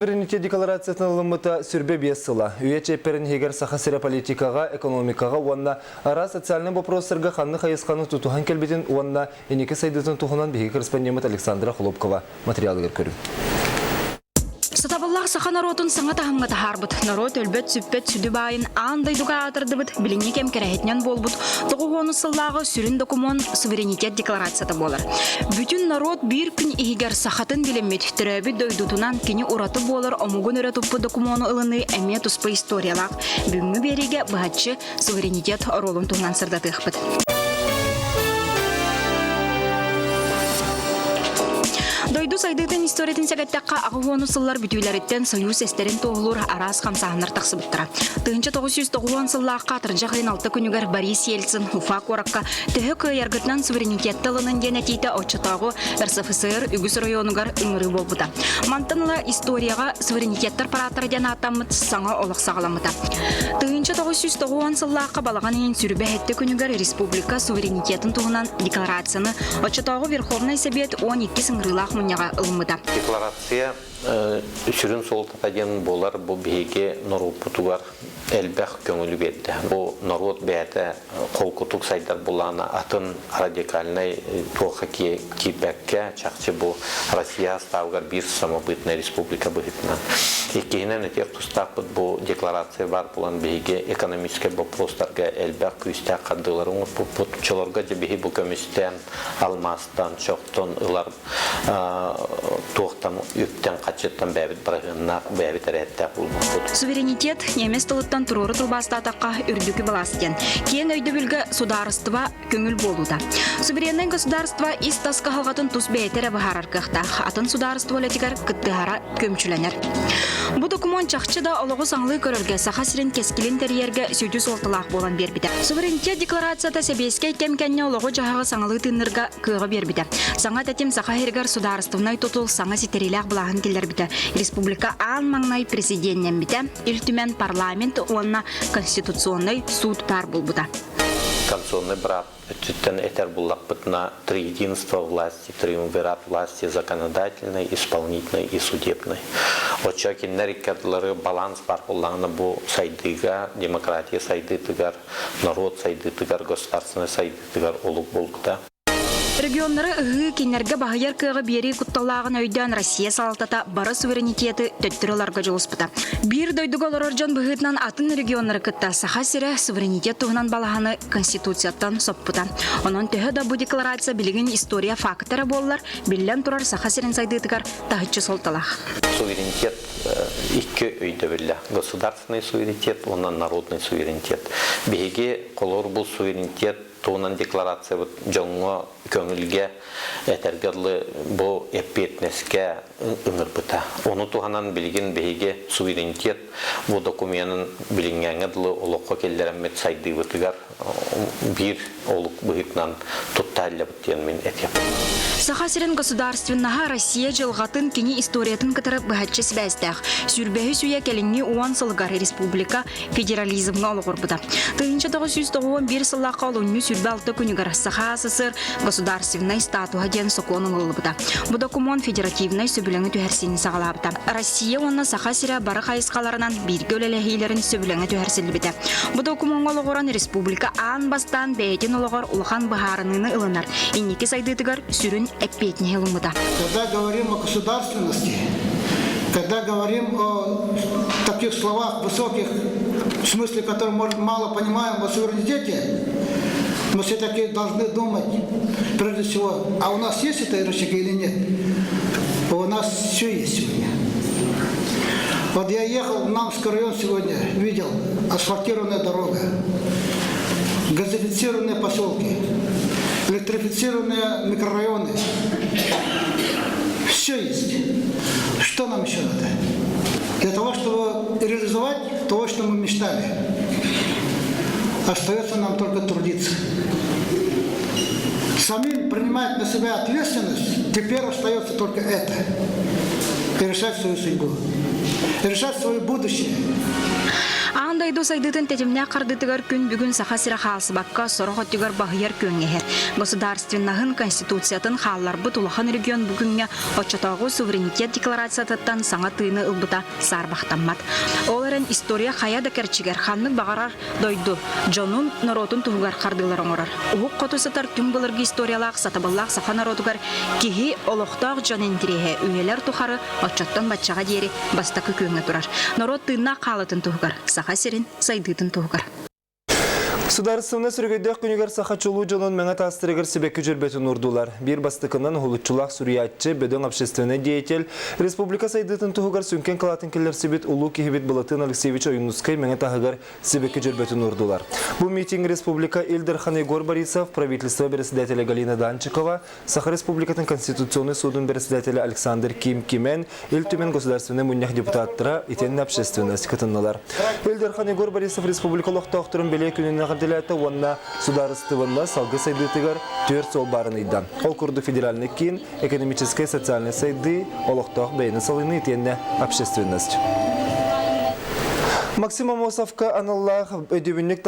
Суверенитет декларациятын ылыммыта 25 сыла. Үйэ чиэппэрин иһигэр Саха сирэ политикаҕа, экономикаҕа уонна араас социальнай боппуруостарга ханнык хайысханы тутуһан кэлбитин уонна инники сайдыытын туһунан биһиги корреспондеммыт Александра Хлопкова материалыгар көрүҥ. Сатабыллаах саха норуотун саҥа таһымҥа таһаарбыт, норуот өлбөт-сүппэт сүдү баайын аан дойдуга аатырдыбыт билиҥҥи кэм кэрэһитинэн буолбут тоҕус сыллааҕы сүрүн докумуон суверенитет декларацията буолар. Бүтүн норуот биир күн иһигэр сахатын билиммит, төрөөбүт дойдутунан кини ураты буолар омугун өрө туппут докумуону ылыныы эмиэ туспа историялаах. Бүгүҥҥү биэриигэ быһаччы суверенитет оруолун туһунан сырдатыахпыт. Дойду сайдыытын историятын сэгэттэххэ, аҕыс сыллар бүтүүлэриттэн Союз эстэрин туоһулуур араас хамсааһыннар тахсыбыттара. 1990 сыллаахха атырдьах ыйын алта күнүгэр Борис Ельцин Уфа куоракка төһө кыайаргытынан суверенитетта ылынын диэн этиитэ оччотооҕу РСФСР үгүс оройуонугар ыҥырыы буолбута. Мантан ыла историяҕа суверенитеттар парааттара диэн ааттаммыт саҥа олох саҕаламмыта. 1990 сыллаахха балаҕан ыйын сүрүбэ сэттэ күнүгэр республика суверенитетын туһунан декларацияны оччотооҕу Верховнай Сэбиэт 12 ыҥырыылаах мунньаҕа ылыммыта. Декларация сүрүн суолтата диэн буолар бу биһиги норуоппутугар элбэх көҥүлү биэрдэ. Бу норуот бэйэтэ холкутук сайдар булаана атын радикальнай туохха киирбэккэ, чахчы бу Россия астаабыгар биир самобытная республика быһыытынан. Иккиһинэн этиэх тустаахпыт бу декларация баар буолан биһиги экономическай боппуруостарга элбэх күүстээх хардыылары оҥорбуппут. Чолорго дьэ биһи бу көмүстэн, алмаастан, чохтон ылар туохтан үптэн хаччыттан бэйэбит быраһыаннаах бэйэбит эрээттээх буолбуппут. Суверенитет немец тылыттан туруору тылбаастаатахха үрдүкү былаас диэн. Киэҥ өйдөбүлгэ судаарыстыба көҥүл буолуута. Сувереннай государство ис-тас кыһалҕатын тус бэйэтэ эрэ быһаарар кыахтаах. Атын судаарыстыба үлэтигэр кыттыһара күөмчүлэнэр. Бу докумуон чахчы да олоҕу саҥалыы көрөргө, Саха сирин кэскилин тэрийэргэ сүдү суолталаах буолан биэрбитэ. Суверенитет декларацията сэбиэскэй кэм кэннэ олоҕу-дьаһаҕы саҥалыы тыыннырга кыаҕы биэрбитэ. Саҥа тэтим Саха сиригэр судаарыстыбаннай тутул саҥа ситэриилээх былааһын киллэрбитэ. Республика аан маҥнай президеннэммитэ, Ил Түмэн парламент уонна Конституционнай суут баар буолбута. Конституционный быраап өттүттэн этэр буллахпытына триединство власти, триумвират власти законодательной, исполнительной и судебной. Оччо кинилэр икки ардылары баланс баар буоллаҕына бу сайдыыга, демократия сайдыытыгар, норуот сайдыытыгар, государственнай сайдыытыгар олук буолбута. Регионнары ыһыы кинилэргэ баһыйар кыаҕы биэрии кутталлааҕын өйдөөн Россия салалтата бары суверенитеты төттөрү ыларга дьулуспута. Биир дойдуга олорор дьон быһыытынан атын регионнары кытта Саха сирэ суверенитет туһунан балаһаны Конституцияттан соппута. Онон төһө да бу декларация билигин история фактора буоллар, биллэн турар Саха сирин сайдыытыгар таһыччы суолталаах. Суверенитет икки өйдөбүллээх. Государственный суверенитет уонна народный суверенитет. Биһиги холобур бу суверенитет туһунан декларациябыт дьоҥҥо көҥүлгэ этэргэ дылы бу эппиэтинэскэ ыҥырбыта. Ону туһанан билигин биһиги суверенитет бу докуменын билиҥҥээҥҥэ дылы олоххо киллэрэммит сайдыыбытыгар биир олук быһыытынан тутта сылдьабыт диэн мин этиэм. Саха сирин государственноһа Россия дьылҕатын кини историятын кытары быһаччы сибээстээх. Сүүрбэһис үйэ кэлиҥҥи уон сылыгар республика федерализмҥа олоҕурбута. 1991 сыллаахха олунньу 26 күнүгэр Саха СССР государственнай статуһа диэн сокуон ылыллыбыта. Бу докумуон федеративнай сөбүлэҥи түһэрсиини саҕалаабыта. Россия уонна Саха сирэ бары хайысхаларынан бииргэ үлэлэһиилэрин сөбүлэҥэ түһэрсиллибитэ. Бу докумуоҥҥа олоҕуран республика аан бастаан бэйэтин олоҕор улахан быһаарыныыны ылынар, инники сайдыытыгар сүрүн эппиэтинэһи ылыммыта. Когда говорим о государственности, когда говорим о таких словах высоких, в смысле которых, может, мало понимаем о суверенитете, мы все-таки должны думать, прежде всего, а у нас есть это рычаги или нет? У нас все есть сегодня. Вот я ехал в Намский район сегодня, видел асфальтированная дорога, газифицированные поселки, электрифицированные микрорайоны. Все есть. Что нам еще надо? Для того, чтобы реализовать то, что мы мечтали. Остается нам только трудиться. Самим принимать на себя ответственность, теперь остается только это. И решать свою судьбу. И решать свое будущее. Аан Аан дойду сайдыытын тэтимнээх хардыытыгар күн бүгүн Саха сирэ хаалсыбакка, сорох өттүгэр баһыйар күөҥҥэ иһэр. Государственноһын, Конституциятын хаалларбыт улахан регион бу күҥҥэ оччотооҕу суверенитет декларациятыттан саҥа тыыны ылбыта саарбахтаммат. Ол эрэн история хайа да кэрчигэр ханнык баҕарар дойду дьонун, норуотун туһугар хардыылар оҥорор. Уһук хоту сытар түҥ былыргы историялаах сатабыллаах саха норуотугар киһи олохтоох дьон интириэһэ үйэлэр тухары оччоттон баччаҕа диэри бастакы күөҥҥэ турар. Норуот тыыннаах хаалытын туһугар, Саха сирин сайдыытын туһугар. Судаарыстыбаннай сүрүгөйдөөх күнүгэр саха чулуу дьонун мэҥэ таастарыгар сибэкки дьөрбөтүн уурдулар. Биир бастакынан уһулуччулаах суруйааччы, бөдөҥ общественнай деятель, республика сайдыытын туһугар сүҥкэн кылаатын киллэрсибит улуу киһибит Былатыан Алексеевич Ойуунускай мэҥэ таһыгар сибэкки дьөрбөтүн уурдулар. Бу митинг республика Ил Дархан Егор Борисов, правительство председателя Галина Данчикова, Саха Республикатын Конституционнай суудун председателэ Александр Ким Кимен, Ил Түмэн Государственнай мунньах депутаттара итиэннэ общественность кытыннылар. Ил Дархан Егор Борисов республика олохтоохторун бэлиэ күнүн эҕэрдэлээтэ уонна судаарыстыбаннас салгыы сайдыытыгар түөрт суол баарын ыйда. Ол курдук федеральный киин, экономическай социальнай сайдыы, олохтоох бэйэни салайыныы итиэннэ общественность. Максим Амосовка аналлаах өйдөбүнньүк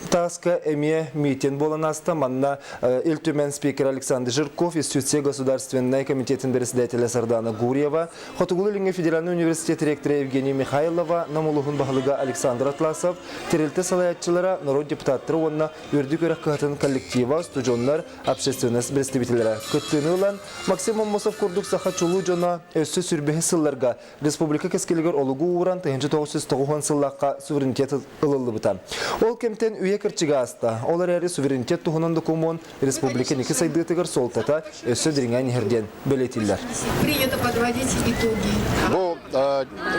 тааска эмиэ митинг буолан ааста. Манна Ил Түмэн спикер Александр Жирков, Юстиция государственнай комитетин председателя Сардана Гурьева, Хотугулуу-Илиҥҥи федеральный университет ректора Евгений Михайлова, Нам улууһун баһылыга Александр Атласов, тэрилтэ салайааччылара, норуот депутаттара уонна үрдүк үөрэх кыһатын коллектива, студеннар, общественность представителлэрэ кыттыыны ылан, Максим Аммосов курдук саха чулуу дьоно өссө сүрбэһи сылларга республика кэскилигэр олугу ууран 1990 сыллаахха суверенитет ылыллыбыта. Ол кэмтэн үйэ кырчыга ааста. Ол эрээри суверенитет туһунан докумуон республика инники сайдыытыгар суолтата өссө дириҥээн иһэр диэн бэлиэтииллэр. Принято подводить итоги. Бу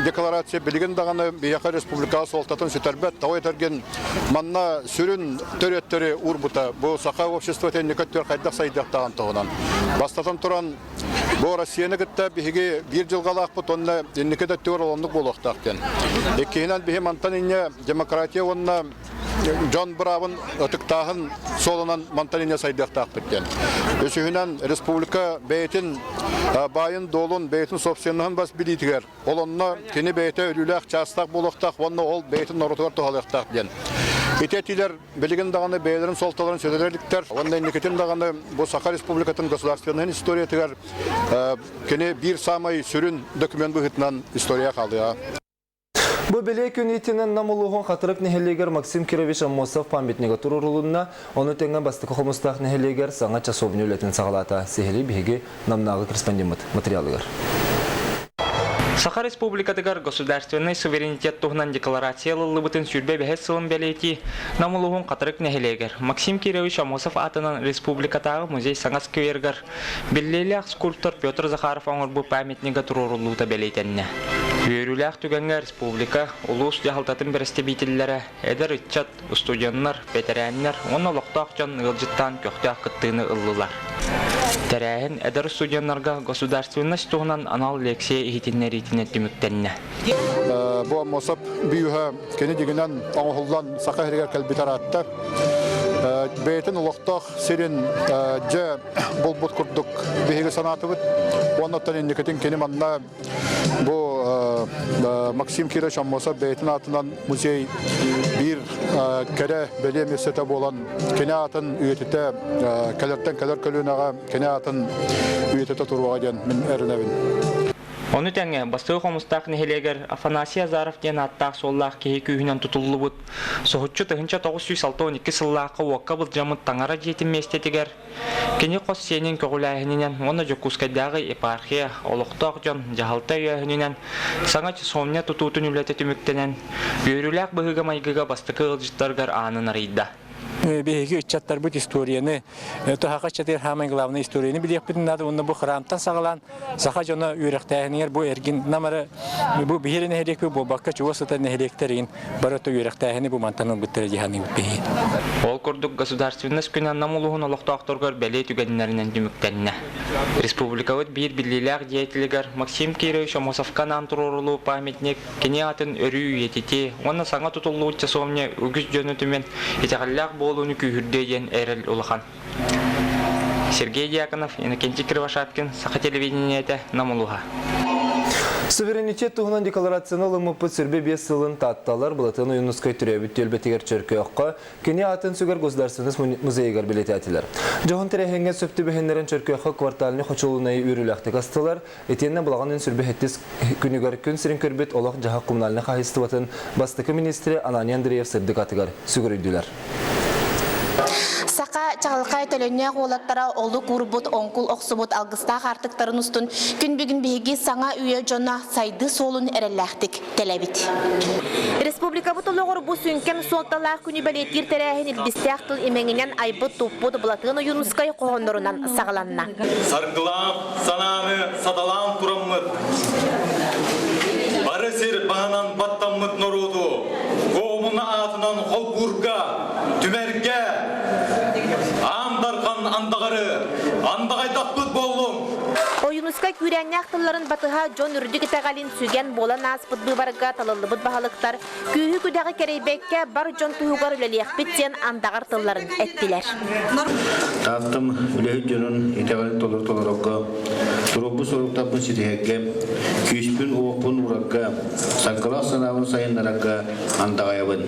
декларация билигин даҕаны биһиэхэ республикаҕа суолтатын сүтэрбэт. Тоҕо этэргин манна сүрүн төрүөттэри уурбута бу саха обществота инники өттүгэр хайдах сайдыахтааҕын туһунан. Бастатан туран Бу Россияны кытта биһиги биир дьылҕалаахпыт уонна инники да өттүгэр олоннук буолуохтаах диэн. Иккиһинэн биһи мантан инньэ демократия уонна дьон быраабын ытыктааһын суолунан мантан инньэ сайдыахтаахпыт диэн. Үсүһүнэн республика бэйэтин баайын-дуолун, бэйэтин собственноһын бас билиитигэр Ол онно кини бэйэтэ өлүүлээх чаастаах буолуохтаах уонна ол бэйэтин норуотугар туһалыахтаах диэн. Ити этиилэр билигин даҕаны бэйэлэрин суолталарын сүтэрэ иликтэр. Уонна инникитин даҕаны бу Саха Республикатын государственнай историятыгар кини биир саамай сүрүн документ быһыытынан история хаалыаҕа. Бу бэлиэ күн иитинэн Нам улууһун Хатырык нэһилиэгэр Максим Кирович Аммосов памятнига туруорулунна. Ону тэҥэ Бастакы Хомустаах нэһилиэгэр саҥа часовня үлэтин саҕалаата. Сиһилии биһиги Намнааҕы корреспондеммыт материалыгар. Саха Республикатыгар государственнай суверенитет туһунан декларация ылыллыбытын 25 сылын бэлиэтии Нам улууһун Хатырык нэһилиэгэр Максим Кирович Аммосов аатынан республикатааҕы музей саҥа скверыгар биллиилээх скульптор Петр Захаров оҥорбут памятнига туруоруллуута бэлиэтэннэ. Үөрүүлээх түгэҥҥэ республика, улуус дьаһалтатын бэрэстэбиитэллэрэ, эдэр ыччат, устудьуоннар, бэтэрээннэр уонна олохтоох дьон ыалдьыттаан көхтөөх кыттыыны ыллылар. Тэрээһин эдэр студеннарга государственность туһунан анал лекция иһитиннэриитинэн түмүктэннэ. Бу Аммосов бүүһэ кини дьигинэн оҥоһуллан Саха сиригэр кэлбит араатта. Бэйэтин олохтоох сирин дьэ булбут курдук биһиги санаатыбыт. Уонна оттон инникитин кини манна Бу Максим Кирович Аммосов бэйэтин аатынан музей биир кэрэ бэлиэ миэстэтэ буолан кини аатын үйэтитэ кэлэртэн кэлэр көлүөнэҕэ кини аатын үйэтитэ туруоҕа диэн мин эрэнэбин. Ону тэҥэ Бастакы Хомустаах нэһилиэгэр Афанасий Азаров диэн ааттаах-суоллаах киһи күүһүнэн тутуллубут соһуччу 1962 сыллаахха уокка былдьаммыт таҥара дьиэтин миэстэтигэр Кини хос сиэнин көҕүлээһининэн уонна Дьокуускайдааҕы епархия, олохтоох дьон, дьаһалта өйөөһүнүнэн саҥа часовня тутуутун үлэтэ түмүктэнэн, үөрүүлээх быһыыга-майгыга бастакы ыалдьыттарыгар аанын арыйда. Биһиги ыччаттарбыт историяны, саха ыччатыгар саамай главный историяны билиэхпитин наада уонна бу храмтан саҕалаан саха дьоно үөрэхтээһинигэр бу эргин намары бу биһири нэһилиэкпит буолбакка чугас сытар нэһилиэктэрин бары үөрэхтээһини бу мантан ылбыттара дии саныыбыт биһиги. Ол курдук государственность күнэ Нам улууһун олохтоохторугар бэлиэ түгэннэринэн түмүктэннэ. Республикабыт биир биллиилээх деятелигэр Максим Кирович Аммосовка анаан туруорулуу памятник кини аатын өрүү үйэтитии уонна саҥа тутуллубут часовня үгүс дьону түмэн итэҕэллээх буолууну күүһүрдүө диэн эрэл улахан. Сергей Дьяконов, Иннокентий Кривошапкин, Саха телевидениетэ, Нам улууһа. Суверенитет туһунан декларацияны ылыммыппыт 25 сылын Таатталар Былатыан Ойуунускай төрөөбүт түөлбэтигэр Чөркөөххө кини аатын сүгэр Государственность музейыгар бэлиэтээтилэр. Дьоһун тэрээһиҥҥэ сөп түбэһиннэрэн Чөркөөххө квартальнай хочуолунайы үөрүүлээхтик астылар, итиэннэ балаҕан 27 күнүгэр күн сирин көрбүт олох-дьаһах коммунальнай хаһаайыстыбатын бастакы министрэ Ананий Андреев сырдык атыгар сүгүрүйдүлэр. Саха чаҕылхай төлөннөөх уолаттара олук уурбут, оҥкул охсубут алгыстаах аартыктарын устун күн бүгүн биһиги саҥа үйэ дьоно сайдыы суолун эрэллээхтик тэлэбит. Республикабыт олоҕор бу сүҥкэн суолталаах күнү бэлиэтиир тэрээһин илбистээх тыл имэҥинэн айбыт-туппут Былатыан Ойуунускай хоһооннорунан саҕаланна. Саргылаах санааны саталаан тураммыт, бары сир баһынан баттаммыт норуоту Комуна аатынан холбуурга, түмэргэ, аан дархан андаҕары андаҕайдахпыт буоллум. Ойуунускай күүрээннээх тылларын батыһа дьон үрдүк итэҕэлин сүгэн буолан ааспыт быыбарга талыллыбыт баһылыктар күүһү-күдэҕи кэрэйбэккэ бар дьон туһугар үлэлиэхпит диэн андаҕар тылларын эттилэр. Тааттам үлэһит дьонун итэҕэлин толору толорорго, туруорбут соруктарбын ситиһэргэ, күүспүн-уохпун уурарга, саргылаах санаабын сайыннарарга андаҕайабын.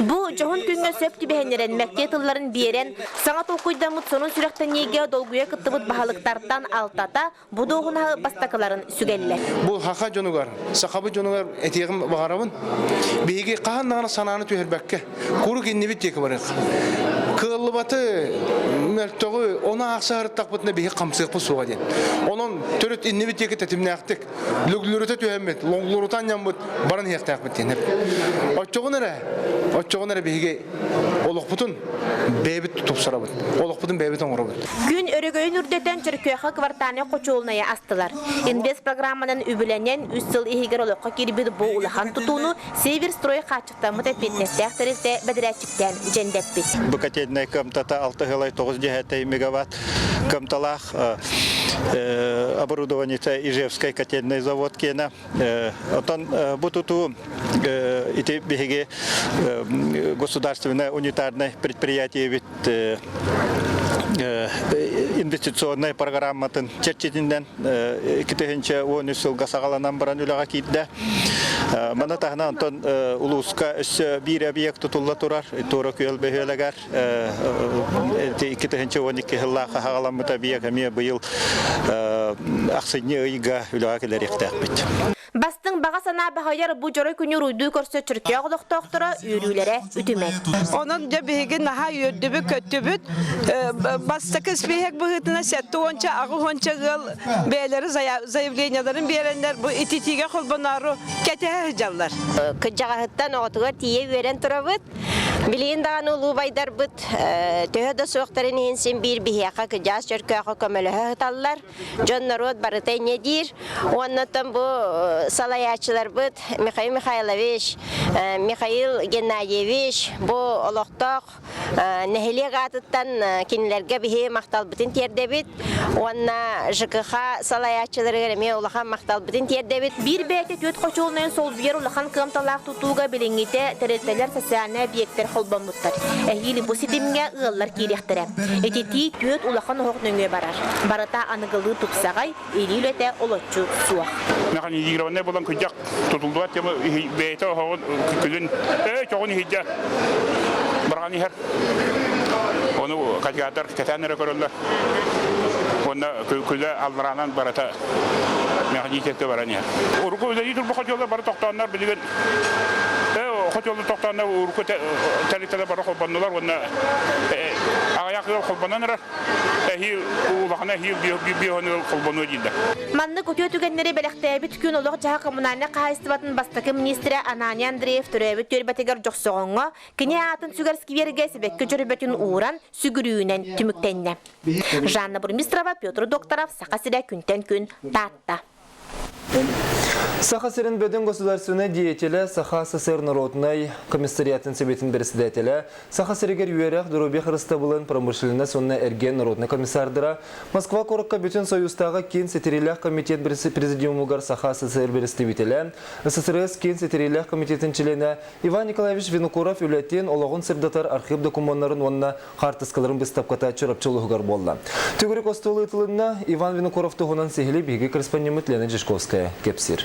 Бу дьоһун күҥҥэ сөп түбэһиннэрэн мэктиэ тылларын биэрэн, саҥа толкуйдаммыт сонун сүрэхтэниигэ долгуйа кыттыбыт баһылыктартан алтата бу дуоһунаһы бастакыларын сүгэллэр. Бу саха дьонугар, сахабыт дьонугар этиэҕим баҕарабын. Биһиги хаһан даҕаны санааны түһэрбэккэ, куруук иннибит диэки барыах. Кыаллыбаты, мөлтөҕү, ону аахсаһарыттахпытына биһи хамсыахпыт суоҕа диэн. Онон төрүт иннибит диэки тэтимнээхтик, лүглүрүтэ түһэммит, лоҥлурута анньаммыт баран иһиэхтээхпит диэн. Оччоҕун эрэ, оччоҕун эрэ биһиги олохпутун бэйэбит тупсарабыт, олохпутун бэйэбит оҥоробут. Күн өрөгөйүн үрдэтэн Чөркөөхө квартальнай хочуолунайы астылар. Инвест программанан үбүлэнэн үс сыл иһигэр олоххо киирбит бу улахан тутууну Северстрой хааччахтаммыт эппиэтинэстээх тэрилтэ бэдэрээтчиктээн дьэндэппит. Бу котельнай кыамтата 6,9 мегаватт кыамталаах оборудованиета Ижевскай котельный завод киэнэ. Оттон бу тутуу ити биһиги государственное унитарное предприятиебит инвестиционнай программатын чэрчитинэн 2013 сылга саҕаланан баран үлэҕэ киирдэ. Маны таһынан онтон улууска өссө биир объект тутулла турар Туора Күөл бөһүөлэгэр 2012 сыллаахха хаҕаламмыт объект эмиэ быйыл ахсынньы ыйга үлэҕэ кэлэриэхтээхпит. Бастыҥ баҕа санаа баһыйар бу дьоро күнү уруйдуу көрсө Чөркөөх олохтоохторо үөрүүлэрэ үтүмэн. Онон дьэ биһиги наһаа үөрдүбүт-көттүбүт. Бастакы испииһэк быһыытынан 70-ча, 80-ча ыал бэйэлэри заявлениеларын биэрэннэр бу ититиигэ холбоноору кэтэһэ сылдьаллар. Кырдьаҕаһыттан оҕотугар тиийэ үөрэн турабыт. Билигин даҕаны улуу байдарбыт төһө да суохтарын иһин син биир биһиэхэ кыдьаас Чөркөөхө көмөлөһө сыталлар. Дьон норуот барыта инньэ диир. Уоннаттан бу салайааччыларбыт Михаил Михайлович, Михаил Геннадьевич бу олохтоох нэһилиэк аатыттан кинилэргэ биһи махталбытын тиэрдэбит уонна ЖКХ салайааччыларыгар эмиэ улахан махталбытын тиэрдэбит. Биир бэйэтэ түөрт хочуолунайын солбуйар улахан кыамталаах тутууга билиҥҥитэ тэрилтэлэр социальнай объектар холбоммуттар. Эһиил бу ситимҥэ ыаллар киириэхтэрэ. Ититии түөрт улахан оһох нөҥүө барар. Барыта аныгылыы тупсаҕай, илии үлэтэ олоччу суох. Механизированнай буолан күдьэх тутуллубат тема бэйэтэ оһоҕун күлүн чоҕун иһийдэ быраҕан иһэр. Ону категатор кэтээн эрэ көрөллөр. Уонна күлэ аллараанан барыта механически баран иһэр. Урукку үлэлии турбу хотуоллар бары тохтооннор билигин хотуоллар тохтооннор урукку тэрилтэлэр бары холбоннулар уонна аҕыйах ыал холбонон эрэр. Эһиил улахана эһиил биоһон ыал холбонуо дииллэр. Маннык үтүө түгэннэри бэлэхтээбит күн олох-дьаһах коммунальнай хаһаайыстыбатын бастакы министрэ Ананий Андреев төрөөбүт түөлбэтигэр Дьохсоҕоҥҥо кини аатын сүгэр сквергэ сибэкки дьөрбөтүн ууран, сүгүрүйүүнэн түмүктэннэ. Жанна Бурмистрова, Петр Докторов, Саха сирэ күнтэн күн Таатта. Саха сирин бөдөҥ государственнай деятелэ, Саха СССР народнай комиссариатын сэбиэтин председателэ, Саха сиригэр үөрэх, доруобуйа харыстабылын, промышленность уонна эргиэн народнай комиссардара, Москва куоракка бүтүн Союзтааҕы киин ситириилээх комитет президиумугар Саха СССР бэрэстэбиитэлэ, СССР киин ситириилээх комитетин чилиэнэ Иван Николаевич Винокуров үлэтин, олоҕун сырдатар архыып докумуоннарын уонна хаартыскаларын быыстапката Чурапчы улууһугар буолла. Төгүрүк остуол ыытылынна. Иван Винокуров туһунан сиһили биһиги корреспондеммыт Лена Дьячковская кэпсиир.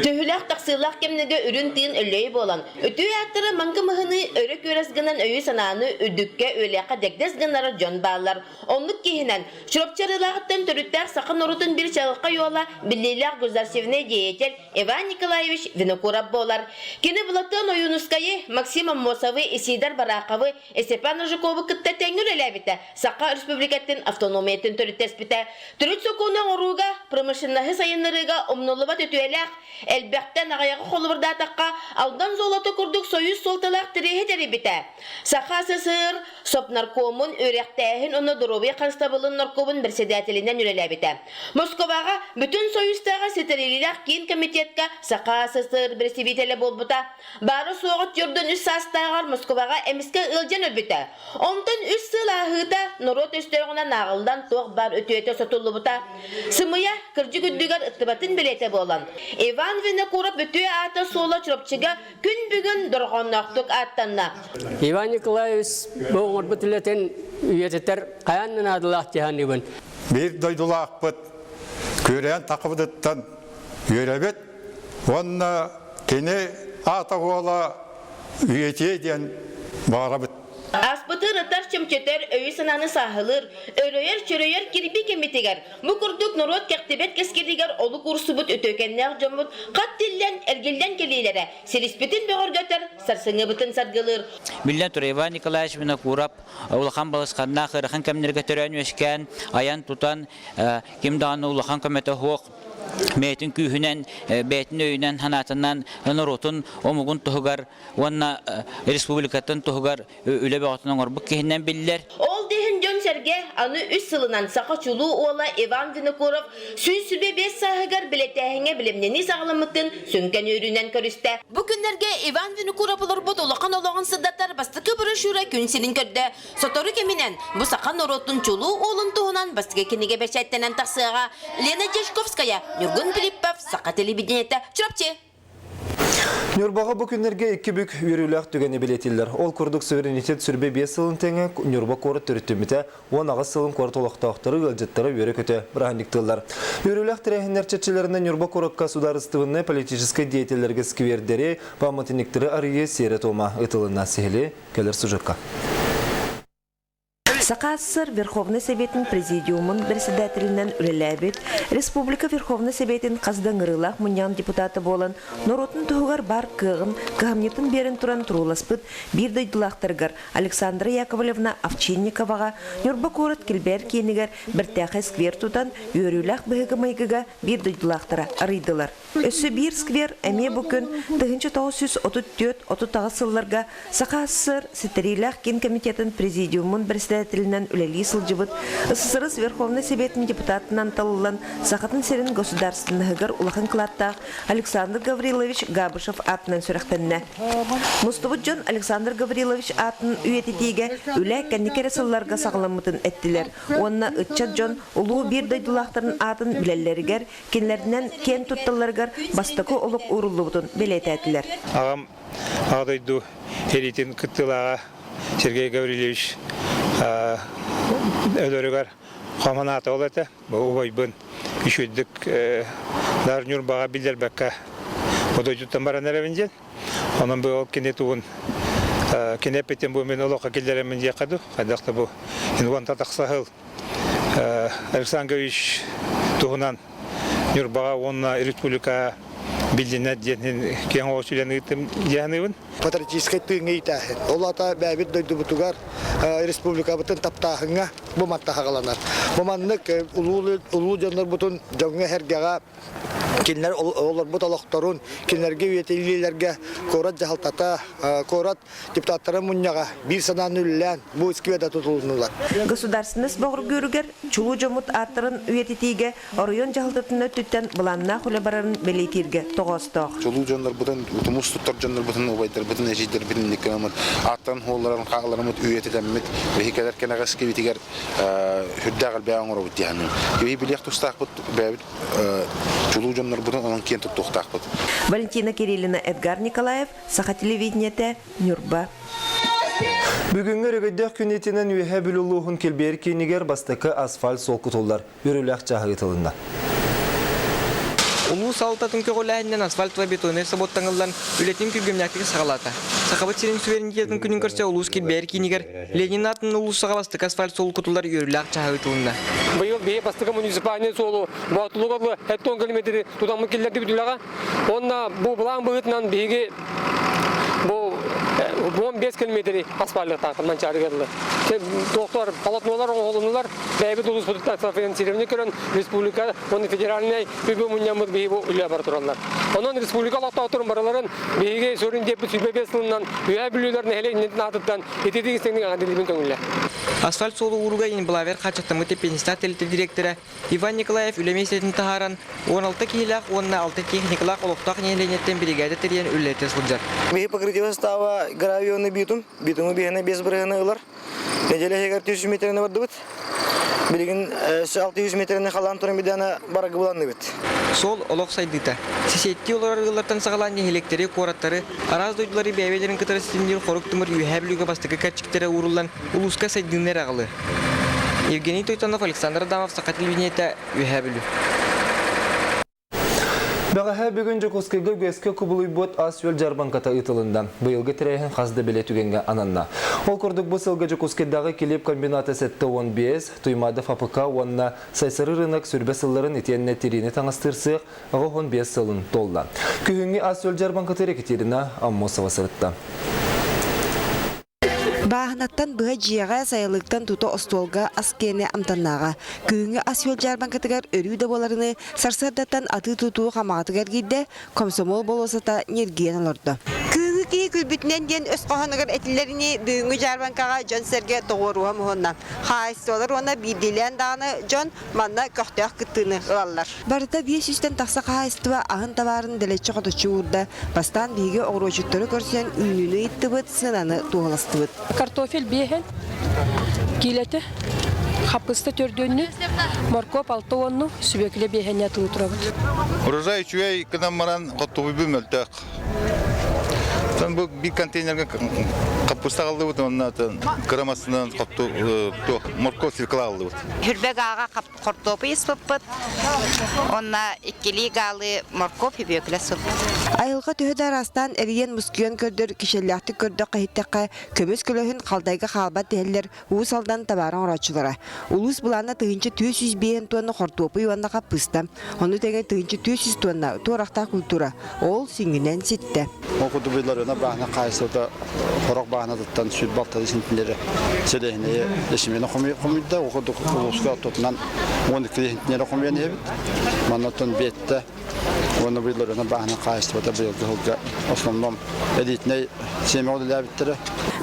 Төһөлөөх тахсыылаах кэмнэргэ үрүҥ тыын өллөйө буолан, үтүө ааттары маҥкы-мыһыныы өрө күөрэс гынан өйү-санааны үрдүккэ, үөлэххэ дэгдэс гыннарар дьон бааллар. Оннук киһинэн Чурапчы Арыылааҕыттан төрүттээх саха норуотун биир чаҕылхай уола, биллиилээх государственнай деятель Иван Николаевич Винокуров буолар. Кини Былатыан Ойуунускайы, Максим Аммосовы, Исидор Бараховы, Степан Рыжиковы кытта тэҥҥэ үлэлээбитэ, Саха Республикатын автономиятын төрүттэспитэ. Төрүт сокуону оҥорууга, промышленноһы сайыннарыыга умнуллубат үтүөлээх, элбэхтэн аҕыйаҕы холобурдаатахха, Алдан золото курдук союз суолталаах тириэһи тэрийбитэ. Саха СССР Совнаркомун үөрэхтээһин уонна доруобуйа харыстабылын наркомун председателинэн үлэлээбитэ. Москваҕа Бүтүн Союзтааҕы ситэриилээх киин комитетка Саха СССР бэрэстэбиитэлэ буолбута. Баара-суоҕа түөрдэн үс саастааҕар Москваҕа эмискэ ыалдьан өлбүтэ. Онтон үс сыл ааһыыта норуот өстөөҕүнэн ааҕыллан туох баар үтүөтэ сотуллубута. Сымыйа, кырдьык үрдүгэр ыттыбатын бэлиэтэ буолан, Иван Винокуров үтүө аата-суола Чурапчыга күн бүгүн дорҕоонноохтук ааттанна. Иван Николаевич бу оҥорбут үлэтин үйэтитэр хайаан да наадалаах дии саныыбын. Биир дойдулаахпыт күрээн тахыбытыттан үөрэбит уонна кини аата уола үйэтиэ диэн баҕарабыт. Аспытын ытар чөмчөтөр, өйү-санааны сааһылыыр, өрөйөр-чөрөйөр кирбии кэммитигэр бу курдук норуот кэхтибэт кэскилигэр олук уурсубут үтүөкэннээх дьоммут хат тиллэн, эргиллэн кэлиилэрэ силиспитин бөҕөргөтөр, сарсыҥҥыбытын саргылыыр. Биллэн турар, Иван Николаевич Винокуров улахан балысханнаах ыарахан кэмнэргэ төрөөн-үөскээн, айан-тутан, ким даҕаны улахан көмөтө суох бэйэтин күүһүнэн, бэйэтин өйүнэн, санаатынан норуотун, омугун туһугар уонна республикатын туһугар үлэ бөҕөтүн оҥорбут киһинэн биллэр. Ол да иһин дьон-сэргэ аны үс сылынан саха чулуу уола Иван Винокуров 125 сааһыгар билэтээһиҥҥэ билимнэнии саҕаламмытын сүҥкэн үөрүүнэн көрүстэ. Бу күннэргэ Иван Винокуров олорбут улахан олоҕун сырдатар бастакы брошюра күн сирин көрдө. Сотору кэминэн бу саха норуотун чулуу уолун туһунан бастакы кинигэ бэчээттэнэн тахсыаҕа. Лена Дьячковская, Ньургун Филиппов, Саха телевидениетэ, Чурапчы. Ньурбаҕа бу күннэргэ икки бүк үөрүүлээх түгэни бэлиэтииллэр. Ол курдук суверенитет сүрбэ биэс сылын тэҥэ Ньурба куорат төрүттэммитэ 18 сылын куорат олохтоохтору ыалдьыттара үөрэ-көтө бырааһынньыктыыллар. Үөрүүлээх тэрээһиннэр чэрчилэринэн Ньурба куоракка судаарыстыбаннай политическай деятеллэргэ сквердэри, пааматынньыктары арыйыы сиэрэ-туома ыытылынна. Сиһили кэлэр сюжекка. Саха АССР Верховнай Сэбиэтин Президиумун председателинэн үлэлээбит, Республика Верховнай Сэбиэтин хас да ыҥырыылаах мунньаҕын депутата буолан, норуотун туһугар баар кыаҕын, кыһамньытын биэрэн туран турууласпыт биир дойдулаахтарыгар Александра Яковлевна Овчинниковаҕа Ньурба куорат Килбээр киинигэр бэртээхэй сквер тутан, үөрүүлээх быһыыга-майгыга биир дойдулаахтара арыйдылар. Өссө биир сквер эмиэ бу күн 1934-38 сылларга Саха АССР Ситэриилээх киин комитетын президиумун председателинэн үлэлии сылдьыбыт СССР Верховнай Сэбиэтин депутатынан талыллан Сахатын сирин государственноһыгар улахан кылааттаах Александр Гаврилович Габышев аатынан сүрэхтэннэ. Мустубут дьон Александр Гаврилович аатын үйэтитиигэ үлэ кэнники эрэ сылларга саҕаламмытын эттилэр уонна ыччат дьон улуу биир дойдулаахтарын аатын билэллэригэр кинилэринэн киэн тутталларыгар бастакы олук ууруллубутун бэлиэтээтилэр. Аҕам Аҕа дойду сэриитин кыттыылааҕа Сергей Гаврильевич өлөрүгэр хомонаата ол этэ. Бу убайбын үчүгэйдик даар Ньурбаҕа биллэрбэккэ бу дойдуттан баран эрэбин диэн. Онон бу ол кини тугун кини эппитин бу мин олоххо киллэрэммин диэххэ дуу. Хайдах да бу уонта тахса сыл Александр Гаврильевич туһунан Ньурбаҕа уонна республика биллинэ диэн киэҥ оҕус үлэни ыыттым дии саныыбын. Патриотическай тыыҥҥа иитээһин. Ол аата бэйэбит дойдубутугар республикабытын таптааһыҥҥа бу манта хаҕаланар. Бу маннык улуу улуу дьоннорбутун дьоҥҥо-сэргэҕэ кинилэр олорбут олохторун, кинилэргэ үйэтиллиилэргэ куорат дьаһалтата, куорат Депутаттарын мунньаҕа биир санааны үлэлээн бу скверда тутулуннулар. Государственность боҕургүүрүгэр чулуу дьоммут ааттарын үйэтитиигэ оройуон дьаһалтатын өттүттэн былааннаах үлэ барарын бэлиэтииргэ тоҕоостоох. Чулуу дьоннорбутун, тумус туттар дьоннорбутун, убайдарбытын, эдьиийдэрбитин инник гынаммыт, ааттарын хуолларын хаалларыммыт, үйэтитэммит, биһи кэлэр кэнэҕэскибитигэр үрдээх элбэҕи оҥоробут дии саныыбын. Биһи билиэх тустаахпыт бэйэбит чулуу дьоннорбутун онон киэн туттуохтаахпыт. Валентина Кириллина, Эдгар Николаев, Саха телевидениетэ, Ньурба. Бүгүҥҥү өрөгөйдөөх күн итинэн Үөһээ Бүлүү улууһун Килбиэр киинигэр бастакы асфальт суол кутуллар үөрүүлээх чааһы ыытылынна. Улуус салалтатын көҕүлээһининэн асфальт бетоннай собуот таҥыллан, үлэтин күргүөмнээхтик саҕалаата. Сахабыт сирин суверенитетын күнүн көрсө улуус килбэйэр киинигэр Ленин аатынан уулуссаҕа бастакы асфальт суол кутуллар үөрүүлээх чаһа ыытылынна. Быйыл биһи бастакы муниципальнай суолу Боотулуга 70 километры тутаммыт киллэрдибит үлэҕэ. Уонна бу былаан быһыытынан биһиги бу 15 километри асфальтаахтаахпын Манчаарыга дылы. Туохтар полотнолар оҥоһулуннулар, бэйэбит улууспутуттан финансирование көрөн республика уонна федеральнай үбү мунньаммыт биһиги бу үлэ бара тураллар. Онон республика олохтоохторун барыларын биһиги сүрүн диэппит 25 сылынан Үөһээ Бүлүүлэр нэһилиэнньэтин аатыттан ититик истиҥник аҕадилибин көҥүллэ. Асфальт суолу ууруга Инблавер хааччахтаммыт эппиэтинэстээх тэрилтэ дириэктэрэ Иван Николаев үлэ миэстэтин таһааран, 16 киһилээх уонна 6 техникалаах олохтоох нэһилиэнньэттэн биригээдэ тэрийэн үлэлэтэ сылдьар. Биһи покрытие состава гравионный битум, битуму биһиэнэ 5 бырыһыаны ылар. Неделя иһигэр 300 метрини бардыбыт. Билигин 600 метрини халаан туран бидана барагы буланныбыт. Суол олох сайдыыта. Сисиэттии олорор ыаллартан саҕалаан нэһилиэктэри, куораттары, араас дойдулары бэйэ-бэйэлэрин кытары ситимниир хорук тымыр Үөһээ Бүлүүгэ бастакы кэрчиктэрэ ууруллан, улууска сайдыыны эрэ аҕалыа. Евгений Тойтонов, Александр Адамов, Саха телевидениетэ, Үөһээ Бүлүү. Бэҕэһээ бүгүн Дьокуускайга үгэскэ кубулуйбут ас-үөл дьаарбаҥката ыытылынна. Быйылгы тэрээһин хас да бэлиэ түгэҥҥэ ананна. Ол курдук бу сылга Дьокуускайдааҕы килиэп комбината 75, Туймаадов АПК уонна Сайсары рынок сүрбэ сылларын итиэннэ тириини таҥастыыр сыах 85 сылын туолла. Күһүҥҥү ас-үөл дьаарбаҥкатыгар Екатерина Аммосова сырытта. Бааһынаттан быһа дьиэҕэ, сайылыктан тута остуолга ас киэнэ амтаннааҕа. Күһүҥҥү ас-үөл дьаарбаҥкатыгар өрүү да буоларыныы, сарсыардаттан атыы-тутуу хамаҕатыгар киирдэ, комсомол болуоссата ньиргийэн олордо. Күһүҥҥү киһи күлбүтүнэн диэн өс хоһоонугар этиллэринии, бүгүҥҥү дьаарбаҥкаҕа дьон-сэргэ тоҕуоруһа муһунна. Хаһаайыстыбалар уонна биирдиилээн даҕаны дьон манна көхтөөх кыттыыны ылаллар. Барыта биэс сүүстэн тахса хаһаайыстыба аһын табаарын дэлэччи-хоточчу уурда. Бастаан биһиги оҕуруочуттары көрсөн үүнүүнү ыйыттыбыт, сыананы туоһуластыбыт. Картофель биэһин, киилэтэ, хаппыста төрдүөннү, моркуоп алта уонну, сүбүөкүлэ биэһэнни атылыы турабыт. Урожай үчүгэй гынан баран хоттубуйбун мөлтөх. Тон бу биир контейнерга хаппыста аҕаллыбыт уонна кыра массынан хотту моркуоп свекла аҕаллыбыт. Хүрбэг ааҕа хортуопуй ыспыппыт. Онно иккилии гаалы моркуоп сүбүөкүлэ сыппыт. Айылҕа төһө да араастаан эрийэн-мускуйан көрдөр, кичэллээхтик көрдөххө-иһиттэххэ, көмүс көлөһүн халдайга хаалбат дэһэллэр Уус Алдан табаара оҥорооччулара. Улуус былаана 1405 туонна хортуопуй уонна хаппыыста, ону тэҥэ 1400 туонна туорахтаах культура. Ол сүнньүнэн ситтэ. Ол курдук быйларына бааһына хаайсыбыта хорох бааһынатыттан сүр балтары синтилери сэлэһинэйи эсимени хомуйда. Ол курдук улууска оттотунан 12 синтинери хомуйан иһэбит. Маннаттан биэттэ уонна быйларына бааһына хаайыстыбата быйылгы сылга основном элитнэй сиэмэ үлэлээбиттэрэ.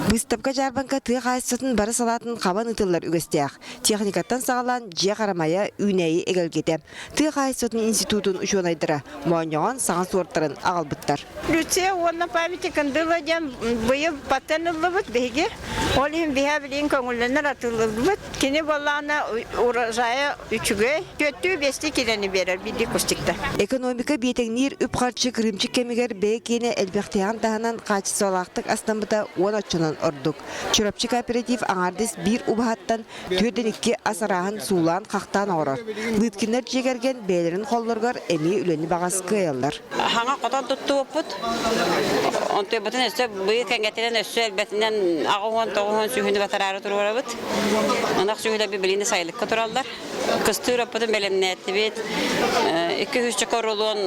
Быыстапка-дьаарбаҥка тыа хаһаайыстыбатын бары салаатын хабан ыытыллар үгэстээх. Техникаттан саҕалаан дьиэ харамайа, үүнээйи эгэлгэтэ. Тыа хаһаайыстыбатын институтун учуонайдара моонньоҕон саҥа суортарын аҕалбыттар. Люция уонна памяти Кындыла диэн быйыл патент ыллыбыт биһиги. Ол иһин биһэ билигин көҥүллэнэр атыылыыбыт. Кини буоллаҕына урожайа үчүгэй. Түөртүү биэстии килэни биэрэр биирдии кустикта. Экономика биэтэҥниир үп-харчы кырыымчык кэмигэр бэйэ киэнэ элбэхтээҕин таһынан хаачыстыбалаахтык астаммыта уон оччонон ордук. Чурапчы кооператив аҥаардас биир убаһаттан түөртэн икки ас арааһын суулаан-хахтаан оҥорор. Лыткиннар дьиэ кэргэн бэйэлэрин холлоругар эмиэ үлэни баҕас кыайаллар. Хаҥа хотон туттубуппут. Онтуйбутун өссө быйыл кэҥэтинэн өссө элбэтинэн 89 сүһүнү батараары туруорабыт. Ынах сүһүлэрбит билигин сайылыкка тураллар. Кыстыыр оппутун бэлэмнээтибит. 200 корулуон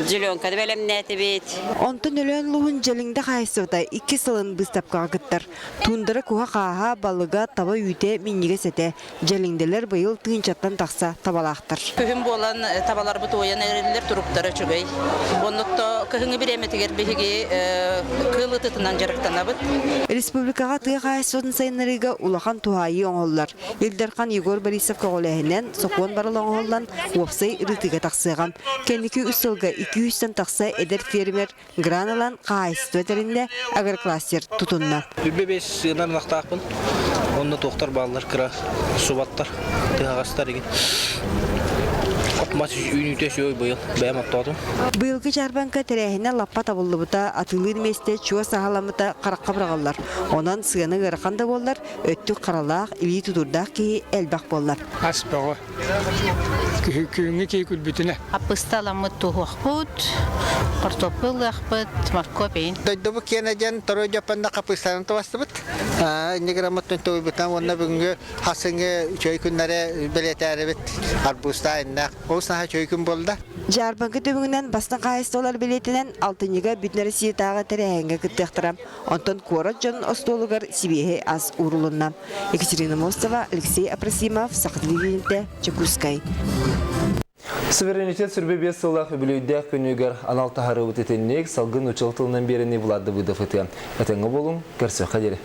зеленканы бэлэмнээтибит. Онтон Өлөөн улууһун Дьэлиҥдэ хаһаайыстыбата икки сылын быыстапкаҕа кыттар. Туундара куһа-хааһа, балыга, таба үүтэ, минньигэс этэ. Дьэлиҥдэлэр быйыл тыһыынчаттан тахса табалаахтар. Күһүн буолан табаларбыт уойан эрэллэр, туруктара үчүгэй. Оннук кыһыҥҥы бириэмэтигэр биһиги кыыл ытытынан дьарыктанабыт. Республикаҕа тыа хаһаайыстыбатын сайыннарыыга улахан туһаайыы оҥоһуллар. Ил Дархан Егор Борисов көҕүлээһинэн сокуон барыла оҥоһуллан, уопсай ырытыыга тахсыаҕа. Кэнники үс сылга 200-тэн тахса эдэр фермер гран ылан хаһаайыстыба тэриннэ, агрокластер тутунна. Үбэ бес ынар ынахтаахпын. Онно туохтар бааллар кыра субаттар, тыһаҕастар игин. От-мас үүнүүтэ үчүгэй быйыл. Бэйэм оттоотум. Быйылгы дьаарбаҥка тэрээһинэ лаппа табыллыбыта, атыылыыр миэстэ чуо саҕаламмыта харахха быраҕыллар. Онон сыана ыарахан да буоллар, өттүк харалаах, илии тутуурдаах киһи элбэх буоллар. Ас бөҕө. Күһүҥҥү киһи күлбүтүнэ. Аппысталаммыт туһуохпут, хортуоппуй ылыахпыт, моркуоп эйин. Дойдубут киэнэ диэн Торуй Дьоппонно хапыыстарын тубастыбыт. Инньэ граммыттан тугуйбутан уонна бүгүҥҥү хасыҥы үчүгэй күннэри бэлиэтээрибит арбузтаа иннээх. Олус наһаа үчүгэй күн буолла. Дьаарбаҥка түмүгүнэн бастыҥ хаһаайыстыбалар билиэтинэн алтынньыга Бүтүн Россиятааҕы тэрээһиҥҥэ кыттыахтара. Онтон куорат дьонун остуолугар сибиэһэй ас уурулунна. Екатерина Мостова, Алексей Апросимов, Саха телевидениетэ, Дьокуускай. Суверенитет сүрбэ биэс сыллаах үбүлүөйдээх күнүгэр анал таһаарыыбыт итинник салгын учуол тылынан биэрэни Влад Давыдов ытыа. Этэҥҥэ буолуҥ, көрсүөххэ диэри.